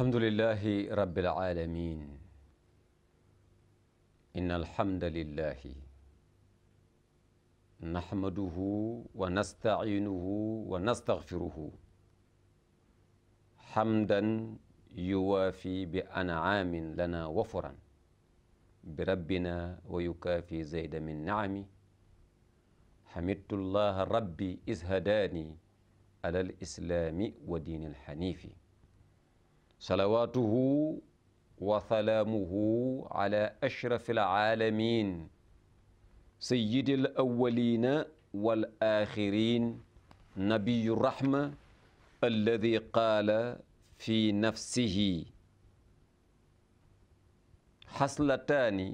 alhamdulillahi rabbil alamin innal hamdalillahi nahmaduhu wa nasta'inuhu wa nastaghfiruhu hamdan yuwaafi bi an'aamin lana wafuran bi rabbina wa yukaafi zayda min ni'ami hamidtullaha rabbi iz hadaani alal islaami wa diinil haniifi salawaatuhu wa salaamuhu ala ashrafil aalamiin sayyidil awwaliina wal aaxiriin nabiyyu rahma allazii qaala fi nafsihi xaslataani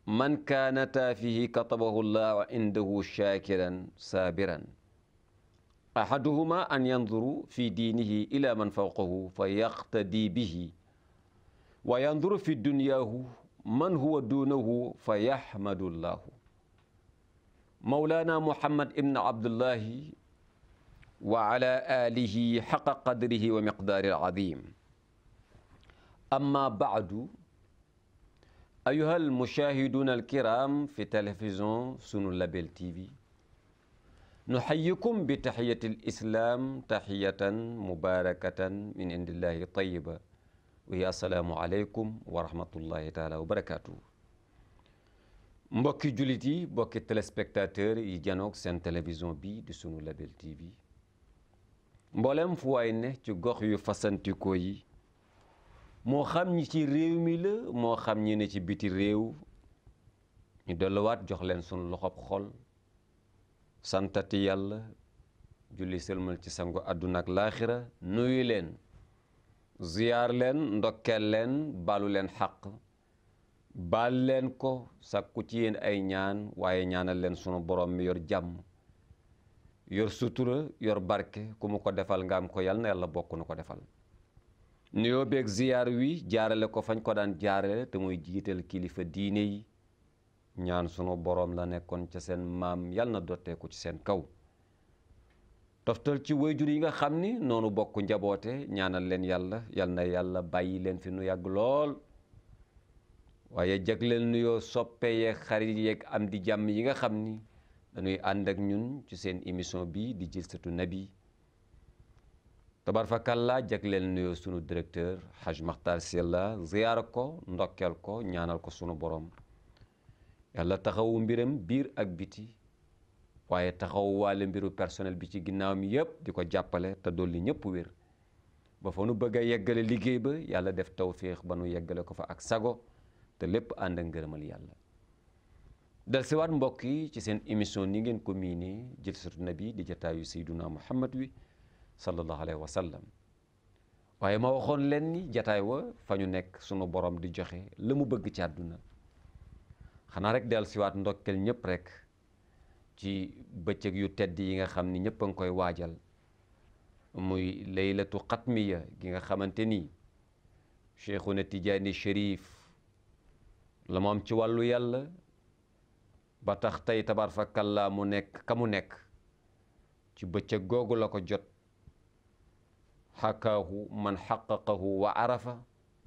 man kaanataa fihi katabahu llaahu indahu shaakiran saabiran ahaduhuma an yanzuru fi diinihi ila man fawqahu fa yaqtadi bihi wa yanzuru fi dunyaahu man huwa duunahu fa yaxmadu llaahu mawlaana muhammad ibn abdullahi wa ala alihi xaqa qadrihi wa miqdaari al-aziim amma ba'du ayyuha al-mushaahiduuna al-kiraam fi télévision sunu Label TV nuxayyikum bi taxiyati l-islaam taxiyatan mubaarakatan min indillahi tayyiba wa hiya assalaamu aleykum wa rahmatullahi taala wa barakaatuhu. mbokki jullit yi mbokki téléspectateur yi janoog seen télévision bi di sunu Label TV mboolem fu waay ne ci gox yu fasantikoo yi moo xam ñi ci réew mi la moo xam ñi ne ci biti réew ñu delluwaat jox leen sunu loxob xol santati yàlla julli sëlmal ci sangu àdduna ak laaxira nuyu leen ziyaar leen ndokkeel leen baalu leen xaq baal leen ko sàkku ci yéen ay ñaan waaye ñaanal leen sunu borom mi yor jàmm yor sutura yor barke ku mu ko defal nga am ko yàlla na yàlla bokk na ko defal nuyoo beeg ziyaar wi jaarale ko fañ ko daan jaarale te muy jiital kilifa diine yi ñaan sunu boroom la nekkoon ca seen maam yal na dotteeku ci seen kaw toftal ci wayjur yi nga xam ni noonu bokk njaboote ñaanal leen yàlla yal na yàlla bàyyi leen fi nu yàgg lool waaye jagleel nuyoo soppe yeeg xarit yeeg am di jàmm yi nga xam ni dañuy ànd ak ñun ci seen émission bi di Jilsatu Nabi tabarfakalla jagleel nuyoo sunu directeur Haj Makhtar Sylla ziyaara ko ndokkeel ko ñaanal ko sunu borom yàlla taxawu mbiram biir ak biti waaye taxawu waale mbiru personnel bi ci ginnaaw mi yëpp di ko jàppale te dolli ñëpp wér ba fa nu bëgg a yeggale liggéey ba yàlla def tawfiix ba nu yeggale ko fa ak sago te lépp ànd ak ngërëmal yàlla del siwaat mbokk yi ci seen émission ni ngeen ko miinee Jilsatu Nabi di jataayu sayduna muhammad wi sallallahu alayhi wa sallam waaye ma waxoon leen ni jataay wa fa ñu nekk sunu borom di joxe la mu bëgg ci àdduna xanaa rek del siwaat ndokkel ñëpp rek ci bëccëg yu tedd yi nga xam ni ñëpp a ngi koy waajal muy laylatu xatmiya gi nga xamante ni Cheikhuna Tijaani Chérif la mu am ci wàllu yàlla ba tax tey tabarfakalla mu nekk ka mu nekk ci bëccëg googu la ko jot xakaahu man xaqaqahu wa arafa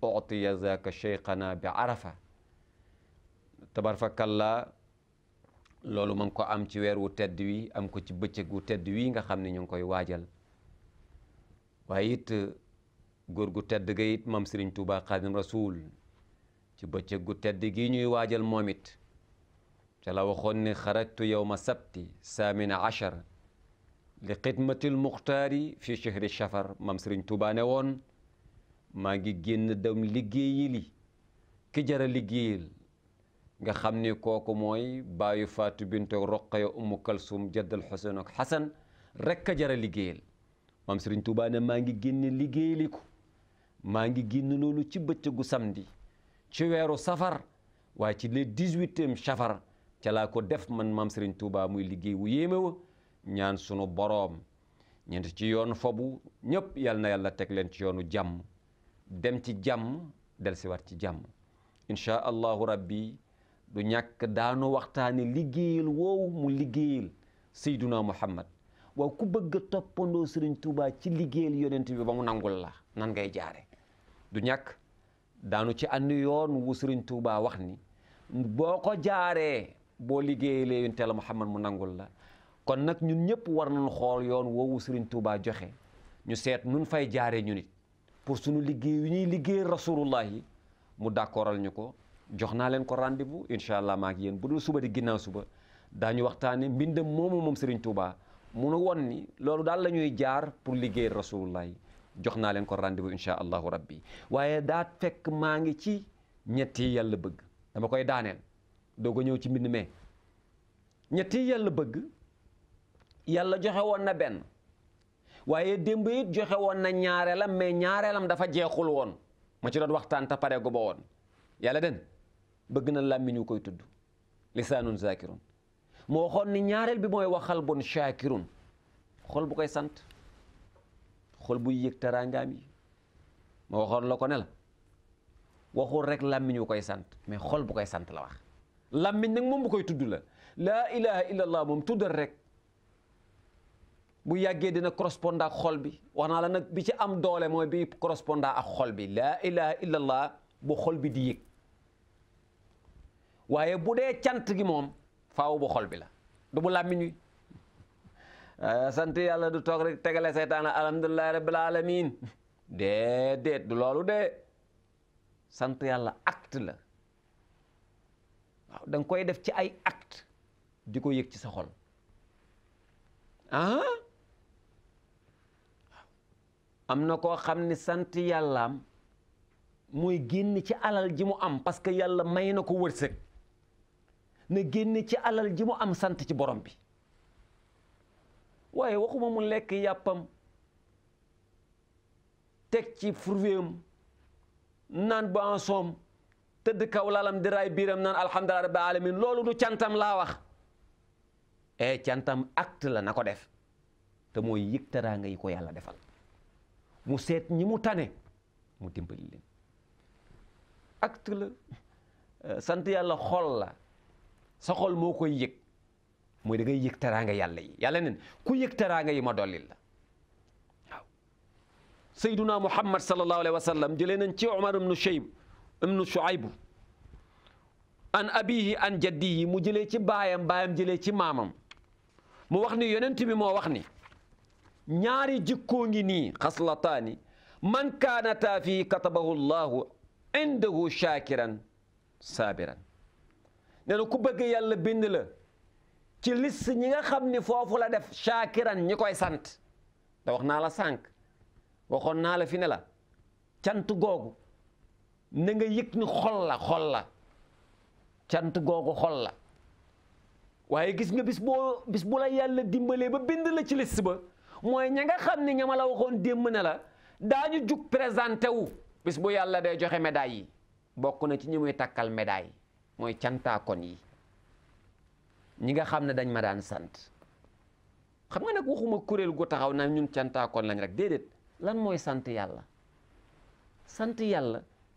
utiya zaaka cheikhana bi arafa tabarfakalla loolu ma ngi ko am ci weer wu tedd wi am ko ci bëccëg wu tedd wi nga xam ne ñu ngi koy waajal waaye it góor gu tedd ga it mam Sëriñ Tuuba Xaadim Rasuul ci bëccëg gu tedd gi ñuy waajal moom it ca la waxoon ne xarajtu yowma sabti saamina achar li xidmatil muxtaari fi chahri chafar mam Sëriñ Tuuba ne woon maa ngi génn dem liggéeyi li ki jara liggéeyal nga xam ni kooku mooy baayu Faatu bintu Roqaya Ummu Kalsum jaddal Xuseyn ak Xasan rekk a jara liggéeyal mam Sëriñ Tuuba ne maa ngi génn liggéeyali ko maa ngi génn loolu ci bëccëgu samedi ci weeru safar waaye ci le 18e safar ca laa ko def man mam Sëriñ Tuuba muy liggéey wu yéeme wa ñaan sunu boroom ñeent ci yoon fobu ñëpp yal na yàlla teg leen ci yoonu jàmm dem ci jàmm delsiwaat ci jàmm inchaa allahu rabbi du ñàkk daanu waxtaane liggéeyal woowu mu liggéeyal Seyduna Muhammad waaw ku bëgg a toppandoo Sëriñ Tuuba ci liggéeyal yonent bi ba mu nangul la nan ngay jaare du ñàkk daanu ci ànd yoon wu Sëriñ Tuubaa wax ni boo ko jaaree boo liggéeyee lee yonent Yàlla Muhammad mu nangul la kon nag ñun ñëpp war nañu xool yoon woowu Sëriñ Tuubaa joxe ñu seet nun fay jaaree ñu nit pour suñu liggéey yu ñuy liggéey rasulullah yi mu d'accordal ñu ko jox naa leen ko rendez-vous incha allah maa ngi yéen bu dul suba di ginnaaw suba daañu waxtaane mbindam moomu moom Sëriñ Tuubaa mu nu won ni loolu daal la ñuy jaar pour liggéey rasulullah yi jox naa leen ko rendez-vous incha allahu rabbi waaye daa fekk maa ngi ci ñetti yàlla bëgg dama koy daaneel doog a ñëw ci mbind mee ñetti yàlla bëgg yàlla joxe woon na benn waaye démb it joxe woon na ñaareelam mais ñaareelam dafa jeexul woon ma ci doon waxtaan te pare gu ba woon yàlla den bëgg na làmmiñ wu koy tudd lisaanun zakirun moo waxoon ni ñaareel bi mooy waxal bon shakirun xol bu koy sant xol buy yëg teraangaam yi ma waxoon la ko ne la waxul rek làmmiñ wu koy sant mais xol bu koy sant la wax làmmiñ nag moom bu koy tudd la laa ilaha illallah moom tuddal rek bu yàggee dina correspondant ak xol bi wax naa la nag bi ci am doole mooy bi correspondant ak xol bi laa ilaha illallah bu xol bi di yëg waaye bu dee cant gi moom faaw bu xol bi la du bu làmmiñ wi sant yàlla du toog rek tegale seytaana alhamdulillahi rabbil alamin déedéet du loolu de sant yàlla acte la waaw da nga koy def ci ay acte di ko yëg ci sa xol am na koo xam ni sant yàllaam mooy génn ci alal ji mu am parce que yàlla may na ko wërsëg na génn ci alal ji mu am sant ci borom bi waaye waxuma mu lekk yàppam teg ci furwéem naan boisson tëdd kaw lalam di raay biiram naan alhamdulilah rabbil alamin loolu du cantam laa wax cantam acte la na ko def te mooy yëg teraanga yi ko yàlla defal mu seet ñi mu tane mu dimbali leen acte la sant yàlla xol la sa xol moo koy yëg mooy da ngay yëg teraanga yàlla yi yàlla nen ku yëg teraanga yi ma dollil la waaw sayduna muhammad sallallahu alayhi wa sallam jëlee nañ ci umar ibnu shuayb an abihi an jaddihi mu jëlee ci baayam jëlee ci maamam mu wax ni yonent bi moo wax ni ñaari jikkoo ngi nii xaslataani man kaanata fii katabahu llahu indahu shakiran sabiran nee na ku bëgg yàlla bind la ci liste ñi nga xam ni foofu la def shakiran ñi koy sant da wax naa la sànq waxoon naa la fi ne la cant googu na nga yëg ni xol la cant googu xol la waaye gis nga bis bu la yàlla dimbalee ba bind la ci liste ba mooy ña nga xam ni ñama la waxoon démb ne la daañu jug présenté wu bis bu yàlla day joxe médaille yi bokk na ci ñi muy takkal médaille mooy cantaakon yi ñi nga xam ne dañ ma daan sant xam nga nag waxuma kuréel gu taxaw na ñun cantaakon lañ rek déedéet lan mooy sant yàlla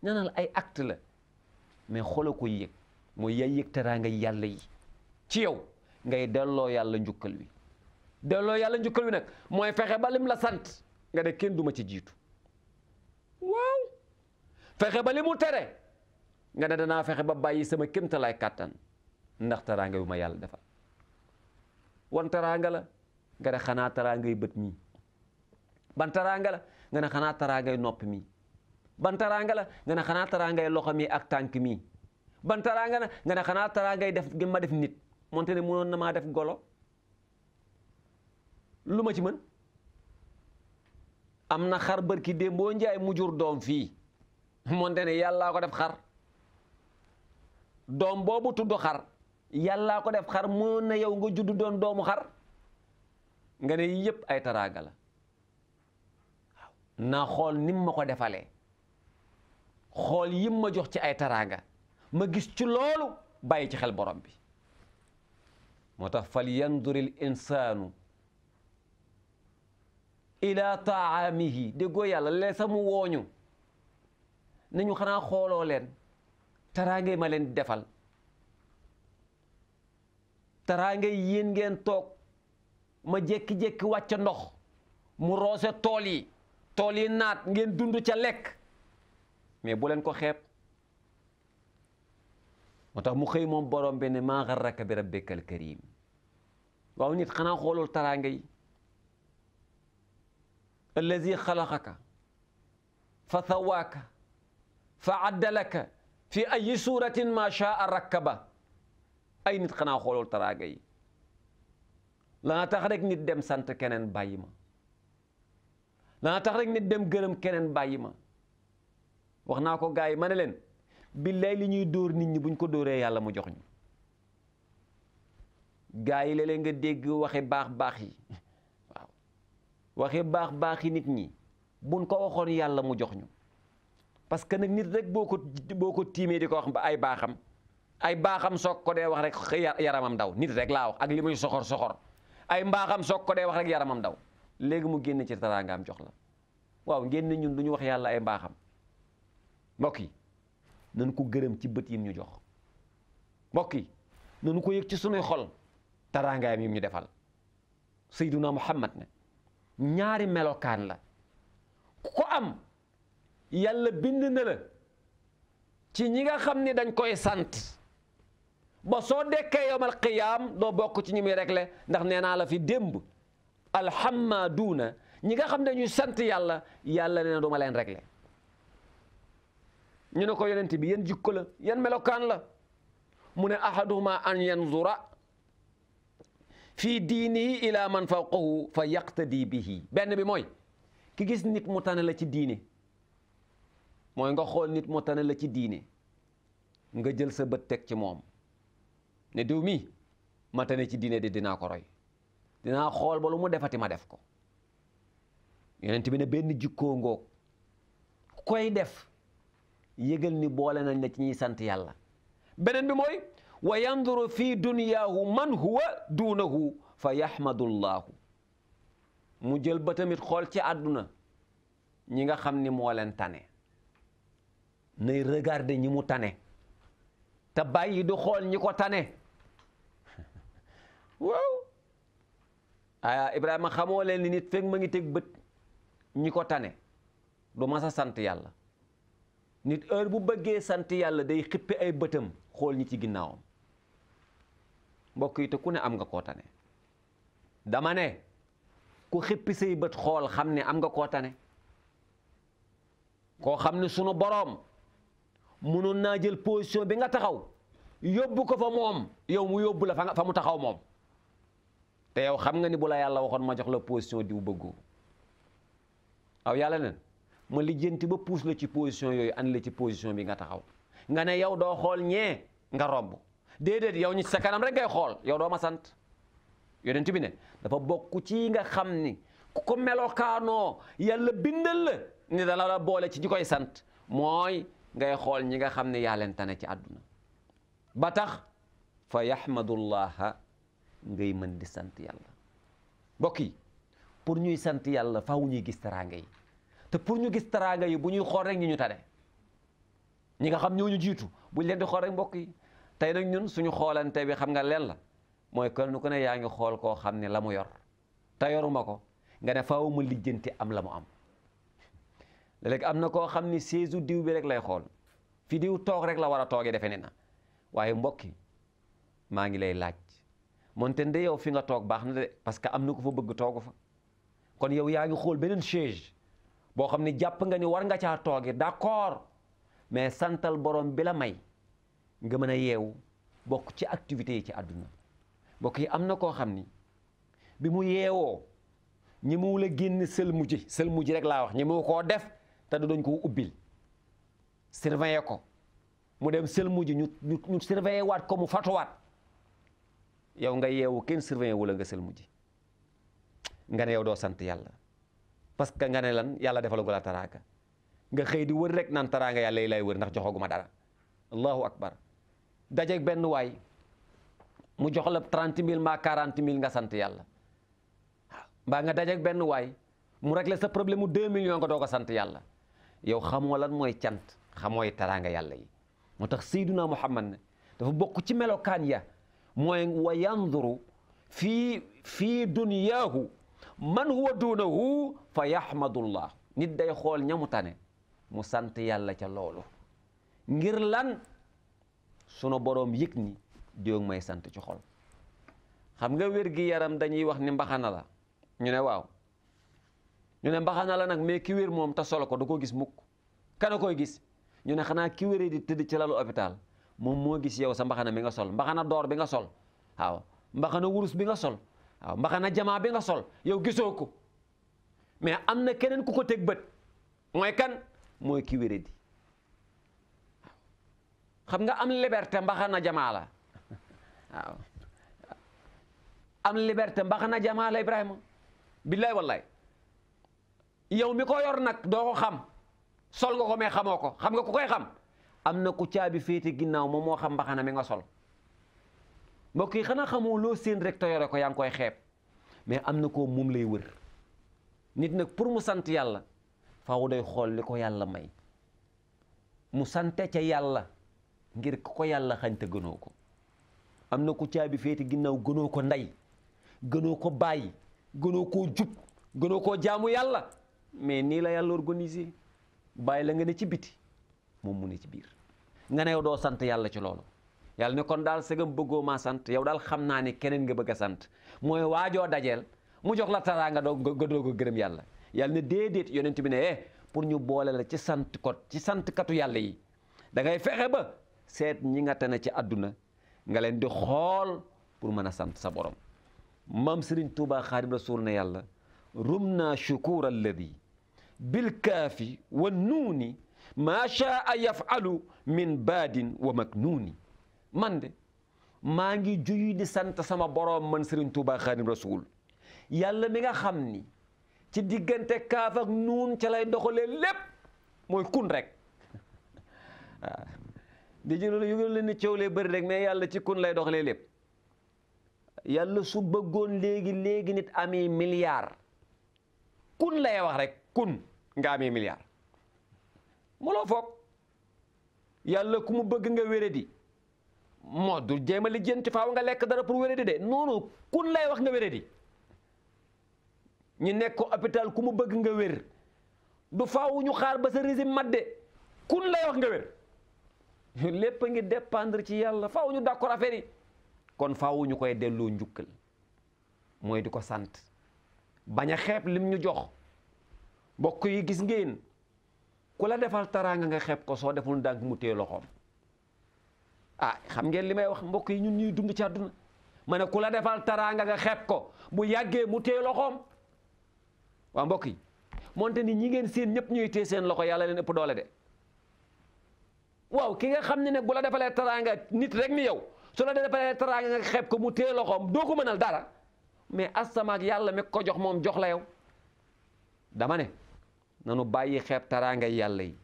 ñanal ay acte la mais xola ko yëg mooy yaay yëg teraanga yàlla yi ci yow ngay delloo yàlla njukkal wi nag mooy fexe ba lim la sant nga de kenn duma ci jiitu waaw fexe ba li mu tere nga ne danaa fexe ba bàyyi sama kéemtalaay kàttan ndax teraanga yu ma yàlla defal wan teraanga la nga ne xanaa teraangay bët mi ban teraanga la nga ne xanaa teraangay nopp mi ban teraanga la nga ne xanaa teraangay loxo mi ak tànk mi ban teraanga la nga ne xanaa teraangay def gi ma def nit moonte ne mënoon na maa def golo lu ma ci mën am na xar barki démb boo njaay mu jur doom fii moonte ne yàllaa ko def xar doom boobu tudd xar yàllaa ko def xar mënoon na yow nga judd doon doomu xar nga ne yëpp ay teraanga la waaw naa xool nim ma ko defalee xool yim ma jox ci ay teraanga ma gis ci loolu bàyyi ci xel borom bi moo tax fal yanduril insaanu ila taamihi déggoo yàlla lee samu wooñu nañu xanaa xooloo leen teraanga ma leen defal teraanga yéen ngeen toog ma jékki-jékki wàcc ndox mu roose tool yi naat ngeen dund ca lekk mais bu leen ko xeeb moo tax mu xëy moom borom bi ne maa garraka bi rabbikal karim waaw nit xanaa xoolul taraanga yi allazi xalaqaka fa sawaaka fa addalaka fi ayi suratin ma shaa rakkaba ay nit xanaa xoolul taraanga yi lana tax rek nit dem sant keneen bàyyi ma lana tax rek nit dem gërëm keneen bàyyi ma wax naa ko gars yi ma ne leen billaay li ñuy dóor nit ñi buñ ko dóoree yàlla mu jox ñu gars yi léeg-léeg nga dégg waxe baax yi waaw waxe baax yi nit ñi buñ ko waxoon yàlla mu jox ñu parce que nag nit rek boo ko tiimee di ko wax ay baaxam soog ko dee wax rek yaramam daw nit rek laa wax ak li muy soxor ay mbaaxam soog ko dee wax rek yaramam daw léegi mu génn ci teraangaam jox la waaw ngeen ne ñun du ñu wax yàlla ay mbaaxam mbokk yi nañu ko gërëm ci bët yim ñu jox mbokk yi nañu ko yëg ci sunuy xol teraangaam yim ñu defal Seyduna Muhammad ne ñaari melokaan la ku ko am yàlla bind na la ci ñi nga xam ni dañ koy sant ba soo dekkee yawmal qiyaam doo bokk ci ñi muy réglé ndax nee naa la fi démb alhammaduuna ñi nga xam ne ñuy sant yàlla yàlla nee na du ma leen réglé ñu ne ko yonent bi yan jikko la yan melokaan la mu ne ahaduhuma an yanzura fii diinihi ila man fawqahu fa yaqtadi bihi benn bi mooy ki gis nit mu tane la ci diine mooy nga xool nit mu tane la ci diine nga jël sa bët teg ci moom ne diw mi ma tane ci diine di dinaa ko roy dinaa xool ba lu mu defati ma def ko yonent bi ne benn jikkoo ngoog koy def yëgal ni boole nañ la ci ñuy sant yàlla beneen bi mooy wa yanduru fi dunyaahu man huwa duunahu fa yahmadullahu mu jël ba tamit xool ci àdduna ñi nga xam ni moo leen tane nay regarder ñi mu tane te bàyyi du xool ñi ko tane waaw Ibrahima xamoo leen ni nit fekk ma ngi teg bët ñi ko tane du mas a sant yàlla nit heure bu bëggee sant yàlla day xippi ay bëtam xool ñi ci ginnaawam mbokk yi te ku ne am nga koo tane dama ne ku xippi say bët xool xam ne am nga koo tane koo xam ne sunu boroom mënoon naa jël position bi nga taxaw yóbbu ko fa moom yow mu yóbbu la fa mu taxaw moom te yow xam nga ni bu la yàlla waxoon ma jox la position diw bëggoo aw yàlla nen ma lijjanti ba puus la ci position yooyu andi la ci position bi nga taxaw nga ne yow doo xool ñee nga romb déedéet yow ñi sa kanam rek ngay xool yow doo ma sant yonent bi ne dafa bokk ci nga xam ni ku ko melokaanoo yàlla bindal la ni dala la boole ci ñi koy sant mooy ngay xool ñi nga xam ne yaa leen tane ci àdduna ba tax fa yahmadullaha ngay mën di sant yàlla mbokk yi pour ñuy sant yàlla faaw ñuy gis teraanga yi te pour ñu gis teraanga yi bu ñuy xool rek ñi ñu tane ñi nga xam ñoo ñu jiitu buñ leen di xool rek mbokk yi tey nag ñun suñu xoolante bi xam nga leen la mooy kenn ku ne yaa ngi xool koo xam ne la mu yor te yoruma ko nga ne faaw ma lijjanti am la mu am léegi am na koo xam ni seesu diw bi rek lay xool fi diw toog rek la war a toogee defe ne na waaye mbokk yi maa ngi lay laaj moonte nde yow fi nga toog baax na de parce que am na ko fa bëgg toogu fa kon yow yaa ngi xool beneen chaise boo xam ne jàpp nga ni war nga caa toogee d'accord mais santal borom bi la may nga mën a yeewu bokk ci activités yi ci àdduna mbokk yi am na koo xam ni bi mu yeewoo ñi mu la génn sël mujj rek laa wax ñi mu koo def te du doñ ko ubbil surveiller ko mu dem sël mujj ñu surveiller waat ko mu fatuwaat yow nga yeewu kenn surveiller wala nga sël mujj nga ne yow doo sant yàlla parce que nga ne lan yàlla defalagu la taraanga nga xëy di wër rek naan taraanga yàlla yi lay wër ndax joxaguma dara allahu akbar dajeeg benn waay mu jox la 30 000 mbaa 40 000 nga sant yàlla mbaa nga dajeeg benn waay mu régler sa problème mu 2 millions nga doog a sant yàlla yow xamoo lan mooy cant xamooy taraanga yàlla yi moo tax Seyduna Muhammad ne dafa bokk ci melokaan ya mooy wa yanduru fii dunyaahu man huwa duunahu fa yahmadullah nit day xool ñamu tane mu sant yàlla ca loolu ngir lan sunu boroom yëg ni diw may sant ci xol. xam nga wér gi yaram dañuy wax ni mbaxana la ñu ne waaw ñu ne mbaxana la nag mais ki wér moom te solo ko du ko gis mukk. kana koy gis ñu ne xanaa ki wéree di tëdd ci lalu hôpital moom moo gis yow sa mbaxana mi nga sol mbaxana door bi nga sol waaw mbaxana wurus bi nga sol waaw mbaxana jamaa bi nga sol yow gisoo ko mais am na keneen ku ko teg bët mooy kan mooy ki wéree di xam nga am liberté mbaxana jamaa la waaw am liberté mbaxana jamaa la Ibrahima billaay wallaay yow mi ko yor nag doo ko xam sol nga ko mais xamoo ko xam nga ku koy xam am na ku caabi féete ginnaaw moom moo xam mbaxana mi nga sol mbokk yi xanaa xamoo loo seen rek te yore ko yaa ngi koy xeeb mais am na ko moom lay wër nit nag pour mu sant yàlla faaw day xool li ko yàlla may mu sante ca yàlla ngir ko yàlla xañ te gënoo ko. am na ku caabi féete ginnaaw gënoo ko ndey gënoo ko bàyyi gënoo koo jub gënoo koo jaamu yàlla mais nii la yàlla organisé bàyyi la nga ne ci biti moom mu ne ci biir nga ne yow doo sant yàlla ci loolu. yàlla ne kon daal sëgam bëggoo maa sant yow daal xam naa ne keneen nga bëgg a sant mooy waajoo dajeel mu jox la taraanga nga doog a gërëm yàlla. yàlla ne déedéet yonent bi ne pour ñu boole la ci sant katu yàlla yi da ngay fexe ba seet ñi nga tane ci àdduna nga leen di xool pour mën a sant sa borom. maam Serigne Touba Xaadim Rasul ne yàlla rum naa shukur alladi bil kaafi wa nuuni maa shaa yafalu min baadin wa maknuuni. man de maa ngi juyi di sant sama boroom man Serigne Touba Xaadim Rasul yàlla mi nga xam ni ci diggante kaaf ak nuun ca lay doxalee lépp mooy kun rek waaw di jëloolu yu leen ni coow lee bëri rek mais yàlla ci kun lay doxalee lépp. yàlla su bëggoon léegi nit amee milliard kun lay wax rek kun nga amee milliard mu loo foog yàlla ku mu bëgg nga wéradi moo du jéem a lijjanti faaw nga lekk dara pour wéradi de noonu kun lay wax nga wéradi ñu nekk ko hôpital ku mu bëgg nga wér du faaw ñu xaar ba sa régime mat de kun lay wax nga wér lépp a ngi dépendre ci yàlla faaw ñu d'accord affaire yi kon faaw ñu koy delloo njukkal mooy di ko sant bañ a xeeb lim ñu jox mbokk yi gis ngeen ku la defal taraanga nga xeeb ko soo deful ndànk mu téye loxoom. xam ngeen li may wax mbokk yi ñun ñuy dund ci àdduna ma ne ku la defal taraanga nga xeeb ko bu yàggee mu téye loxoom. waa mbokk yi moonte ni ñi ngeen seen ñëpp ñuy téye seen loxo yàlla leen ëpp doole de waaw ki nga xam ne nag bu la defalee taraanga nit rek ni yow su la defalee taraanga nga xeeb ko mu téye loxoom doo ko mënal dara mais asamaak yàlla mi ko jox moom jox la yow. dama ne nanu bàyyi xeeb taraanga yàlla yi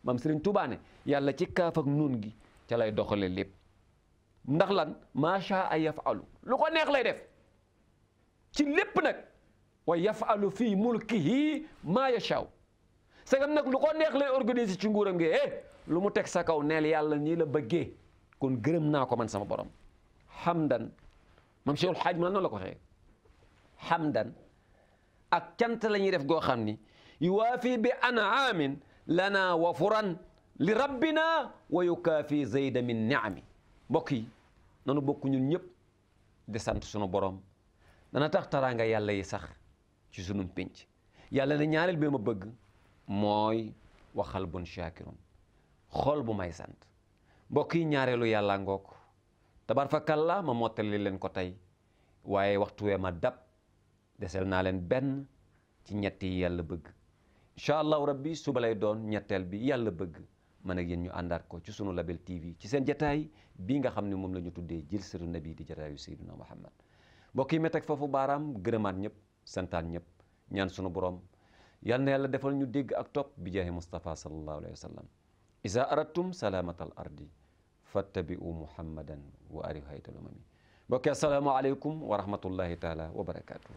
maam Serigne Touba ne yàlla ci kaaf ak nun gi ca lay doxale lépp ndax lan macha ay yafalu lu ko neex lay def ci lépp nag wa yafalu fii mulkihi maa yashaw sagam nag lu ko neex lay organiser ci nguuram gi lu mu teg sa kaw neel yàlla nii la bëggee kon gërëm naa ko man sama borom. hamdan mam Cheikhul Hadj ma noonu la ko waxee hamdan ak cant la ñuy def goo xam ni yuwaafi bi an'aamin lana wa furan li rabbina wa yukaafi zayda min ni'ami. mbokk yi nanu bokk ñun ñëpp di sant sunu borom dana tax taraanga yàlla yi sax ci sunum pénc. yàlla ne ñaareel bi ma bëgg mooy wa qalbun shaakirun xol bu may sant. mbokk yi ñaareelu yàlla ngoog tabarfakalla ma mottali leen ko tey waaye waxtu wee ma dab desel naa leen benn ci ñett yi yàlla bëgg incha allahu rabbi suba lay doon ñetteel bi yàlla bëgg man ak yéen ñu àndaat ko ci sunu Label TV ci seen jataay bii nga xam ne moom la ñu tuddee Jilsatu Nabi di jataayu Seydina Muhammad. mbokk yi ma teg foofu baaraam gërëmaat ñëpp santaan ñëpp ñaan sunu borom yal na yàlla defal ñu dégg ak topp bi jaahi Mustafa sallallahu alayhi wa sallam. isa aradtum salaamatal ardi fattabi'u muhammadan wa arihu haytal umami. mbokk yi assalaamu aleykum wa rahmatullahi taala wa barakaatuh.